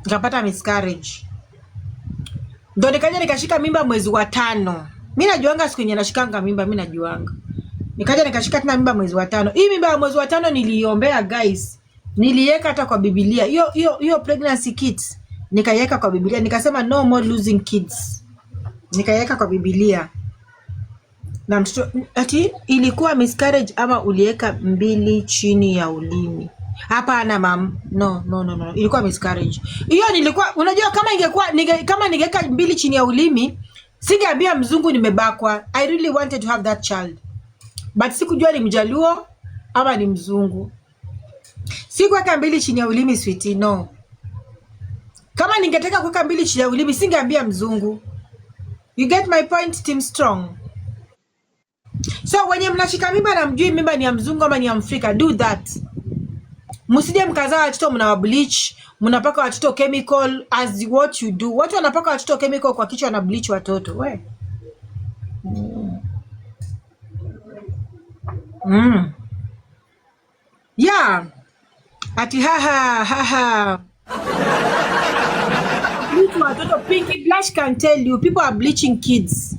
Nikapata miscarriage. Ndo nikaja nikashika mimba mwezi wa 5. Mimi najuanga siku yenye nashikanga mimba, mimi najuanga. Nikaja nikashika tena mimba mwezi wa 5. Hii mimba ya mwezi wa 5 niliombea guys. Niliweka hata kwa Biblia. Hiyo hiyo hiyo pregnancy kit nikaiweka kwa Biblia. Nikasema no more losing kids. Nikaiweka kwa Biblia. Na mtoto ati ilikuwa miscarriage ama uliweka 2 chini ya ulimi? Hapana mam. No, no, no, no. Ilikuwa miscarriage. Hiyo nilikuwa, unajua kama ingekuwa kama ningeweka 2 chini ya ulimi, singeambia mzungu nimebakwa. I really wanted to have that child. But sikujua ni Mjaluo ama ni mzungu. Sikuweka 2 chini ya ulimi sweetie, no. Kama ningetaka kuweka 2 chini ya ulimi singeambia mzungu. You get my point, Team Strong? So wenye mnashika mimba na mjui mimba ni ya mzungu ama ni ya Mfrika, do that. Msije mkazaa watoto mnawa bleach, mnapaka watoto chemical as what you do. Watu wanapaka watoto chemical kwa kichwa na bleach watoto. We. Yeah. Ati ha ha ha ha. Bleach watoto. Pinky Blush can tell you people are bleaching kids.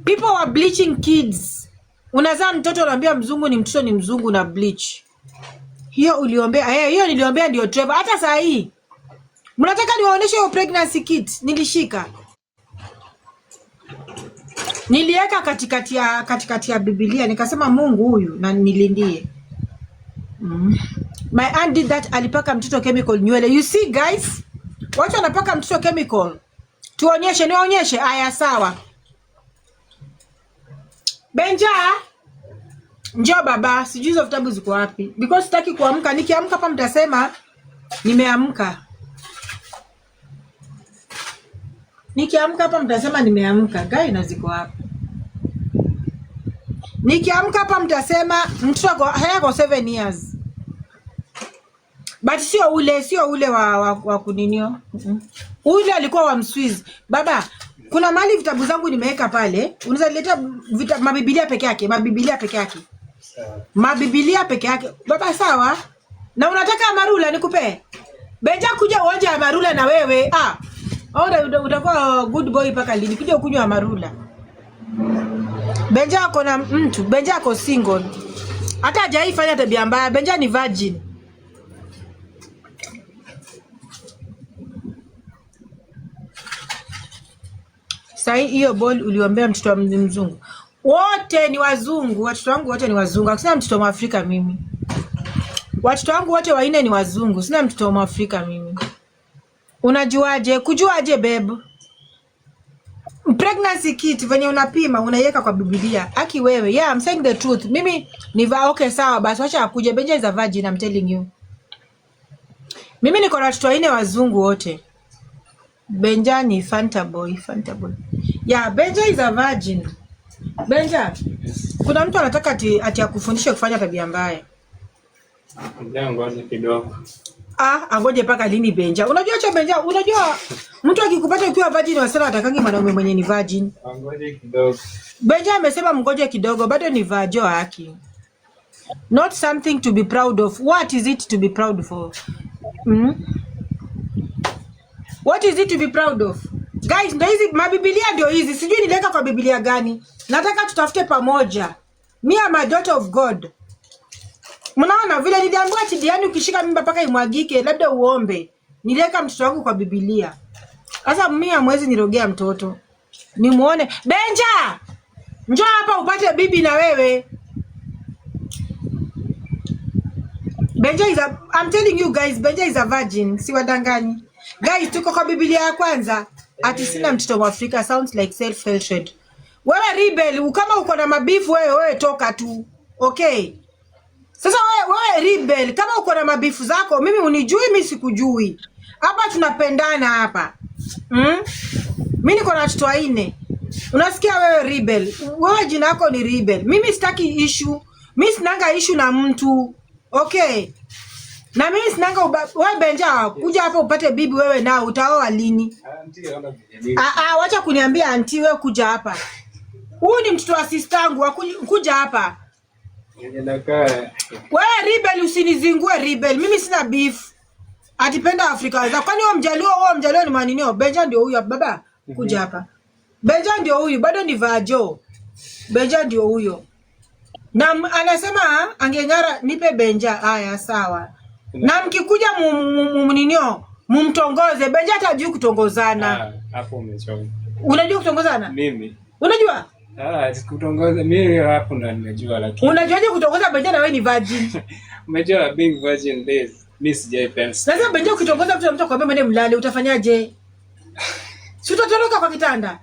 People are bleaching kids. Unazaa mtoto unaambia mzungu ni mtoto ni mzungu na bleach. Hiyo uliombea, hiyo niliombea ndio Trevor. Hata saa hii. Mnataka niwaoneshe hiyo pregnancy kit nilishika. Niliweka katikati ya Biblia nikasema Mungu huyu na nilindie. My aunt did that, alipaka mtoto chemical nywele. You see guys? Watu wanapaka mtoto chemical. Tuonyeshe, niwaonyeshe. Aya sawa. Benja, njoo baba, sijui hizo vitabu ziko wapi. Because sitaki kuamka, nikiamka hapa mtasema nimeamka. Nikiamka hapa mtasema nimeamka. Gai na ziko wapi? Nikiamka hapa mtasema mtoto ako hayako 7 years. But sio ule wa kuninio. Ule alikuwa wa Mswizi. Baba, kuna mahali vitabu zangu nimeweka pale. Unaweza leta mabibilia peke yake, mabibilia peke yake. Sawa. Mabibilia peke yake. Baba sawa? Na unataka amarula nikupe? Benja kuja uonje amarula na wewe. Au utakuwa good boy mpaka lini? Kuja ukunywe amarula. Benja ako na mtu, Benja ako single. Hata hajaifanya tabia mbaya, Benja ni virgin. Sahi hiyo ball uliombea mtoto wa mzungu. Wote ni wazungu, watoto wangu wote ni wazungu. Hakuna mtoto wa Afrika mimi. Watoto wangu wote wanne ni wazungu, sina mtoto wa Afrika mimi. Unajuaje? Kujuaje babe? Pregnancy kit venye unapima unaiweka kwa Biblia. Aki wewe. Yeah, I'm saying the truth. Mimi ni okay sawa basi wacha akuje. Benja is a virgin, I'm telling you. Mimi niko na watoto wanne wazungu wote. Benja ni Fanta boy, Fanta boy. Yeah, Benja is a virgin. Benja, kuna mtu anataka ati akufundishe kufanya tabia mbaya. Ngoja kidogo. Angoje mpaka lini Benja? Unajua cha Benja, unajua mtu akikupata ukiwa virgin wasema atakangi mwanaume mwenye ni virgin. Ngoje kidogo. Benja amesema mngoje kidogo, bado ni virgin haki. Not something to be proud of. What is it to be proud for? What is it to be proud of? Guys, ndio hizi mabibilia ndio hizi. Sijui niliweka kwa Biblia gani. Nataka tutafute pamoja. Me am a daughter of God. Mnaona vile niliambiwa ati Diani ukishika mimba mpaka imwagike labda uombe. Niliweka mtoto wangu kwa Biblia. Sasa mimi hamwezi nirogea mtoto. Nimuone. Benja! Njoo hapa upate bibi na wewe. Benja is a, I'm telling you guys, Benja is a virgin. Siwadanganyi. Guys, tuko kwa Biblia ya kwanza. Ati sina mtoto wa Afrika sounds like self-hatred. Wewe rebel, kama uko na mabifu wewe toka tu. Okay. Sasa wewe rebel, kama uko na mabifu zako, mimi unijui, mimi sikujui. Hapa tunapendana hapa. Mimi niko na watoto wanne. Unasikia wewe rebel? Wewe jina lako ni rebel. Mimi sitaki issue. Mimi sinanga issue na mtu. Okay. Na mimi sinanga wewe Benja, kuja hapa upate bibi wewe na utaoa lini? Auntie, ona vile niko. Wacha kuniambia auntie, wewe kuja hapa. Huyu ni mtoto wa sister yangu, kuja hapa. Ninakaa. Wewe rebel, usinizingue rebel. Mimi sina beef. Atipenda Afrika weza. Kwani huo mjaluo, huo mjaluo ni maninio? Benja ndio huyu baba, kuja hapa. Benja ndio huyu, bado ni vajo. Benja ndio huyo. Na anasema angeng'ara nipe Benja. Haya sawa. Na mkikuja mumninio mumtongoze. Benja hata hajui kutongozana. Ah, hapo umechoma. Unajua kutongozana? Mimi. Unajua? Ah, sikutongoza mimi hapo ndo nimejua lakini. Unajuaje kutongoza Benja na wewe ni virgin? Umejua being virgin days. Mimi sijaipenda. Sasa Benja ukitongoza mtu mtu akwambia mwende mlale utafanyaje? Si utatoroka kwa kitanda?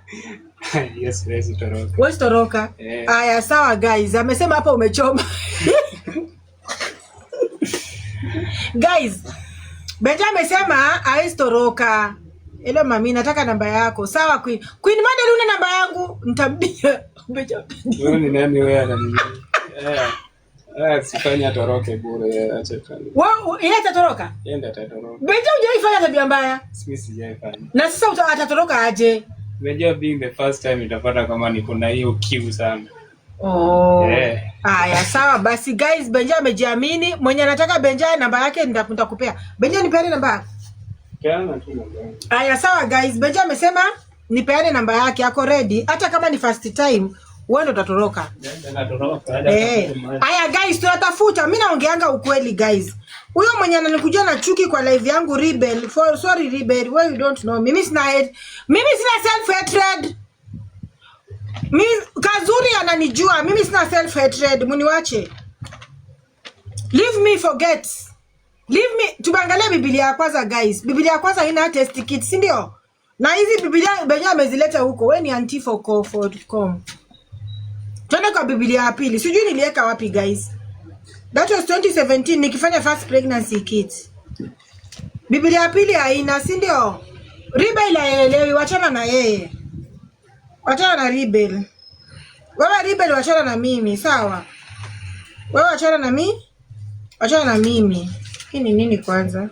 Yes, siwezi toroka. Wewe toroka. Eh. Aya sawa guys, amesema hapa umechoma. Guys, Benja amesema hawezi toroka. Hello mami, nataka namba yako. Sawa Queen. Queen Mother una namba yangu? Nitabia. Benja. Wewe ni nani wewe ananijua? Eh. Eh, sifanye atoroke bure, acha tu. Wewe yeye atatoroka? Yeye ndiye atatoroka. Benja hujaifanya tabia mbaya. Mimi sijaifanya. Na sasa atatoroka aje? Unajua being the first time itapata kama niko na hiyo kiu sana. Oh. Eh. Aya, sawa basi guys, Benja amejiamini. Mwenye anataka Benja namba yake nitakupea. Benja nipeane namba yako. Peana tu namba yangu. Aya, sawa guys, Benja amesema nipeane namba yake, ako ready. Hata kama ni first time, wewe ndo utatoroka. Eh. Aya guys, tunatafuta. Mimi naongeanga ukweli guys. Huyo mwenye ananikujia na chuki kwa live yangu Rebel, for sorry Rebel, well you don't know. Mimi sina hate. Mimi sina self hatred. Mimi Kazuri ananijua, mimi sina self hatred, muniwache. Leave me forget. Leave me, tuangalie Biblia ya kwanza guys. Biblia ya kwanza ina test kit, si ndio? Na hizi Biblia benye amezileta huko, wewe ni anti for com. Twende kwa Biblia ya pili. Sijui niliweka wapi guys. That was 2017 nikifanya first pregnancy kit. Biblia ya pili haina, si ndio? Rebel haelewi, wachana na yeye. Wachana na Rebel. Wewe Rebel wachana na mimi, sawa? Wewe wachana na mimi? Wachana na mimi. Hii ni nini kwanza?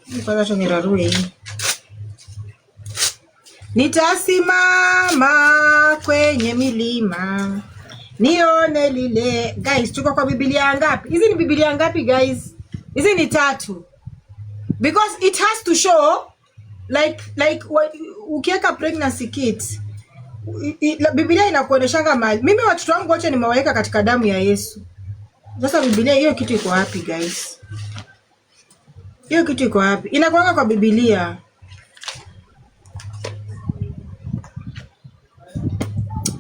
Hii kwanza acha nirarue hii. Nitasimama kwenye milima nione lile. Guys, tuko kwa Biblia ngapi? Hizi ni Biblia ngapi guys? Hizi ni 3. Because it has to show like ukiweka pregnancy kit, Biblia inakuoneshanga mahali. Mimi watoto wangu wote nimewaweka katika damu ya Yesu. Sasa Biblia hiyo kitu iko wapi guys? Hiyo kitu iko wapi? Inakuanga kwa Biblia.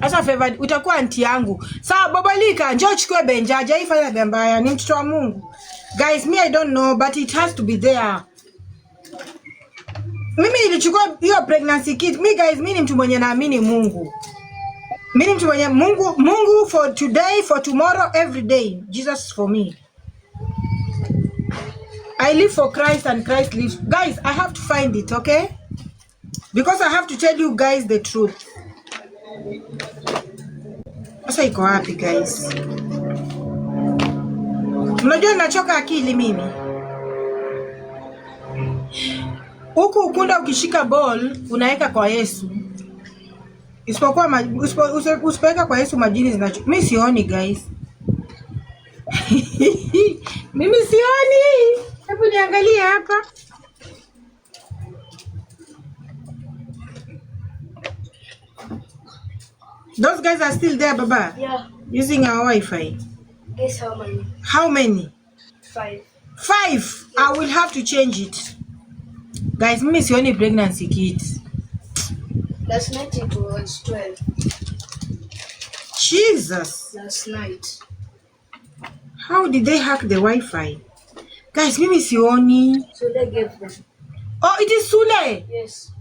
Sasa Favored, utakuwa anti yangu. Sawa Bobolika, njoo uchukue Benja, hajaifanya tabia mbaya, ni mtoto wa Mungu. Guys, me I don't know but it has to be there. Mimi nilichukua hiyo pregnancy kit. Me guys, mimi ni mtu mwenye naamini Mungu. Mimi ni mtu mwenye Mungu, Mungu for today, for tomorrow, every day. Jesus for me. I live for Christ and Christ lives. Guys, I have to find it, okay? Because I have to tell you guys the truth. Sasa iko wapi guys? Unajua ninachoka akili mimi. Huku ukunda ukishika ball unaweka kwa Yesu. Isipokuwa usipoweka kwa Yesu majini zinacho. Mimi sioni guys. Mimi sioni. Hebu niangalie hapa. Those guys are still there, Baba? Yeah. Using our Wi-Fi. Guess how many? How many? 5. 5? I will have to change it. Guys, mimi sioni pregnancy kit. Last night it was 12. Jesus. Last night. How did they hack the Wi-Fi? Guys, mimi sioni. Sule gave them. Oh, it is Sule. Yes.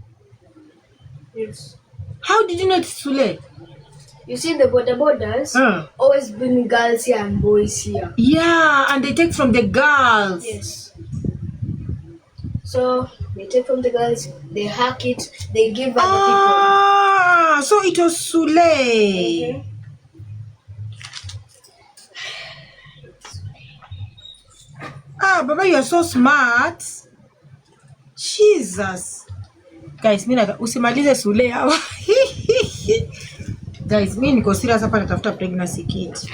Yes. How did you know it's Sule? You see, the border borders always bring girls here and boys here. Yeah, and they take from the girls. Yes. So they take from the girls, they hack it, they give other people. Ah, so it was Sule. Mm-hmm. Ah, Baba, you are so smart. Jesus. Guys, mimi usimalize Sule hawa. Guys, mimi niko serious hapa natafuta pregnancy kit.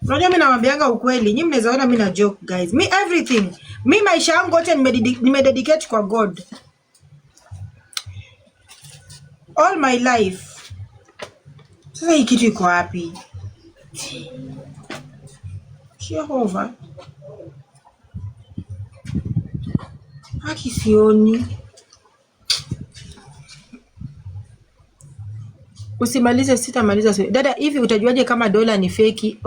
Unajua mimi nawaambianga ukweli. Nyinyi mnaweza ona mimi na joke guys. Me everything. Mi maisha yangu yote nimededicate kwa God. All my life. Sasa hii kitu iko wapi? Jehova. Haki sioni. Usimalize, sitamaliza. Dada, hivi utajuaje kama dola ni feki?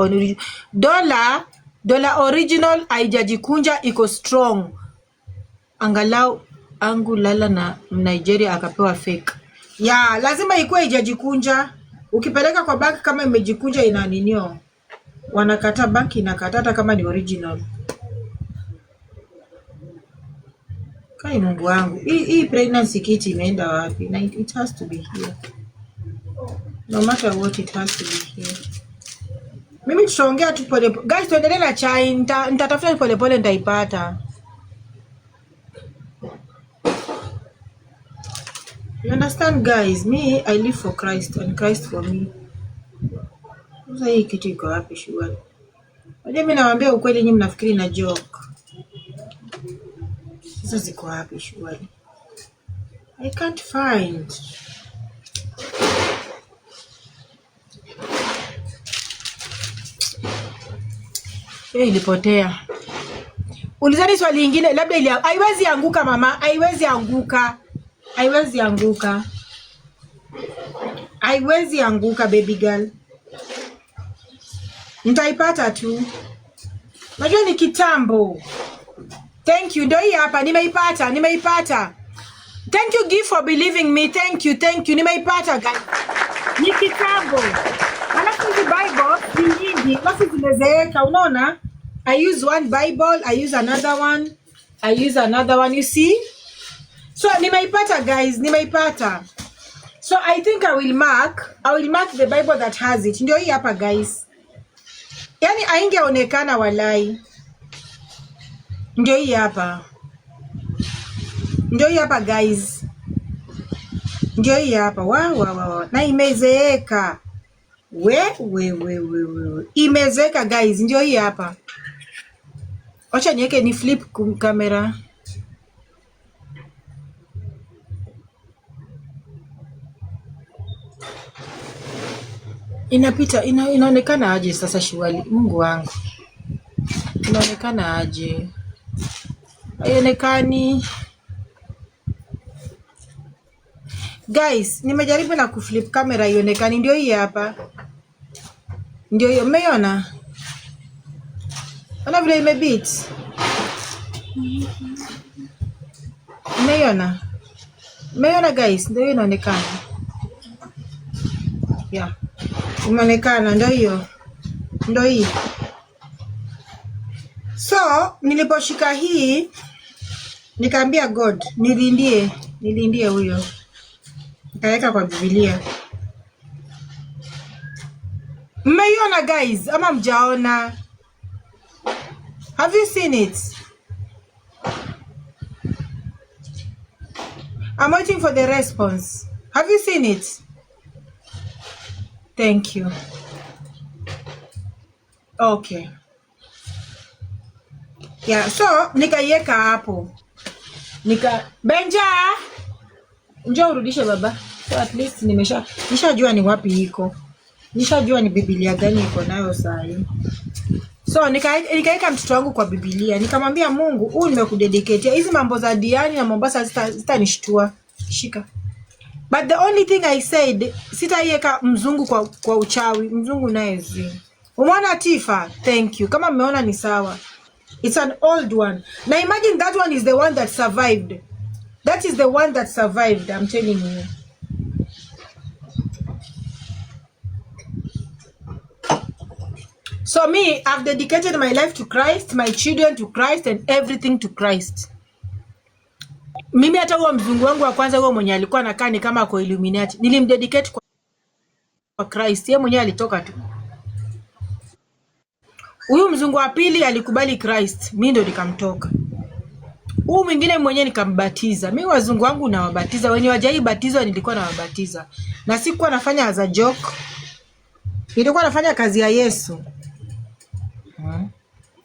Dola original haijajikunja, iko strong. Angalau angu lala na Nigeria akapewa fake. Ya, lazima ikuwe haijajikunja. Ukipeleka kwa bank kama imejikunja ina ninio. Wanakataa, banki inakataa hata kama ni original. Kai Mungu wangu. Hii pregnancy kit imeenda wapi? Na it has to be here. No matter what, it has to be here. Mimi tutaongea tu pole pole. Guys, tuendelee na chai. Nitatafuta pole pole nitaipata. You understand, guys? Me, I live for Christ and Christ for me. Sasa hii kitu iko wapi shughuli? Unajua mimi nawaambia ukweli, nyinyi mnafikiri na joke. Sasa ziko wapi shughuli? I can't find. Ilipotea. Ulizeni swali lingine, labda ili haiwezi anguka mama, haiwezi anguka. Haiwezi anguka. Haiwezi anguka baby girl. Nitaipata tu. Najua ni kitambo. Thank you. Ndio hii hapa nimeipata, nimeipata. Thank you Gift for believing me. Thank you, thank you. Nimeipata guys. Ni kitambo. Alafu hizi Bible ni nyingi, alafu zimezeeka, unaona? I use one Bible, I use another one. I use another one, you see? So nimeipata guys, nimeipata. So I think I will mark the Bible that has it. Ndio hii hapa guys. Yaani haingeonekana walai. Ndio hii hapa. Ndio hii hapa guys. Ndio hii hapa. Wa wa wa wa. Na imezeeka. We we we we we. Imezeeka guys. Ndio hii hapa. Wacha niweke ni flip kamera. Inapita, inaonekana aje sasa shughuli? Mungu wangu. Inaonekana aje? Haionekani. Guys, nimejaribu na kuflip kamera ionekani. Ndio hii hapa. Ndio hiyo, mmeiona? Ona vile imebeat. Mmeiona? Mmeiona guys? Ndio hiyo inaonekana. Yeah. Imeonekana, ndio hiyo. Ndio hii. So, niliposhika hii nikaambia God, nilindie, nilindie huyo. Nikaweka kwa Biblia. Mmeiona guys ama mjaona? Have you seen it? I'm waiting for the response. Have you seen it? Thank you. Okay. Yeah, so nikaiweka hapo. Nika Benja, njoo urudishe baba. So at least nishajua ni wapi iko. Nishajua ni Biblia gani iko nayo saa hii. So nikaweka mtoto wangu kwa Biblia. Nikamwambia Mungu, huu nimekudedicate. Hizi mambo za Diani na Mombasa zitanishtua. Shika. But the only thing I said, sitaiweka mzungu kwa uchawi. Mzungu naye zi. Umeona Tifa? Thank you. Kama mmeona ni sawa. It's an old one. Now imagine that one is the one that survived. That is the one that survived, I'm telling you. So me, I've dedicated my life to Christ, my children to Christ, and everything to Christ. Mimi hata huo mzungu wangu wa kwanza, huo mwenye alikuwa anakaa ni kama ako Illuminati, nilimdedicate kwa Christ. Yeye mwenyewe alitoka tu. Huyu mzungu wa pili alikubali Christ, mimi ndo nikamtoka. Huyu mwingine mwenyewe nikambatiza. Mimi wazungu wangu nawabatiza, wenye hawajaibatizwa nilikuwa nawabatiza. Na sikuwa nafanya as a joke. Nilikuwa nafanya kazi ya Yesu.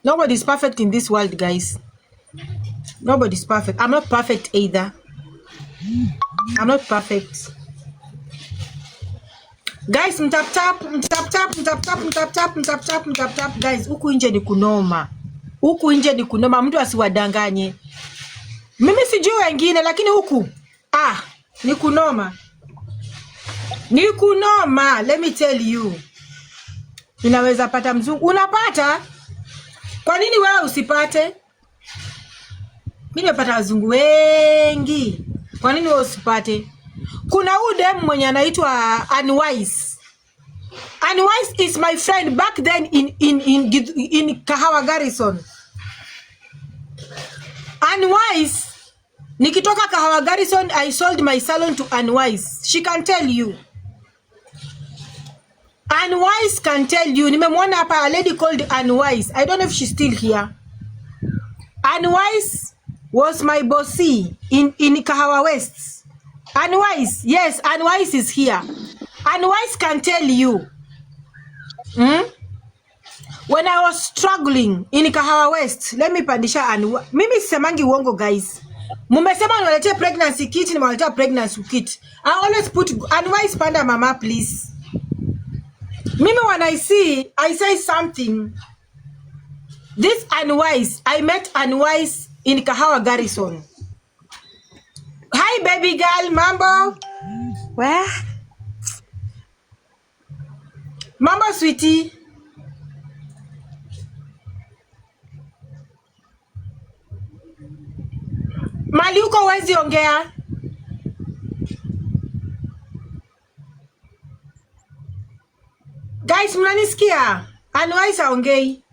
Nobody is perfect in this world, guys. Nobody's perfect. I'm not perfect either. I'm not perfect. Guys, mtap tap, mtap tap, mtap tap, mtap tap, mtap tap, mtap tap. Guys, huku nje ni kunoma. Huku nje ni kunoma, mtu asiwadanganye. Mimi sijui wengine lakini huku ni kunoma. Ni kunoma, let me tell you. Ninaweza pata mzungu. Unapata? Kwa nini wewe usipate? Mimi nimepata wazungu wengi. Kwa nini wewe usipate? Kuna huyu dem mwenye anaitwa Anwise. Anwise is my friend back then in Kahawa Garrison. Anwise, nikitoka Kahawa Garrison, I sold my salon to Anwise. She can tell you. Anwise can tell you. Nimemwona hapa a lady called Anwise. I don't know if she's still here. Anwise was my bossy in Kahawa West. Anwise, yes, Anwise is here. Anwise can tell you. Hmm? When I was struggling in Kahawa West, let me pandisha Anwise. Mimi sisemangi uongo, guys. Mumesema niwaletee pregnancy kit, nimewaletea pregnancy kit. I always put Anwise, panda mama, please. Mimi when I see, I say something. This Anwise, I met Anwise in Kahawa Garrison. Hi baby girl, mambo? Where? Mambo sweetie. Mali uko huwezi ongea. Guys, mnanisikia? Anwise aongei.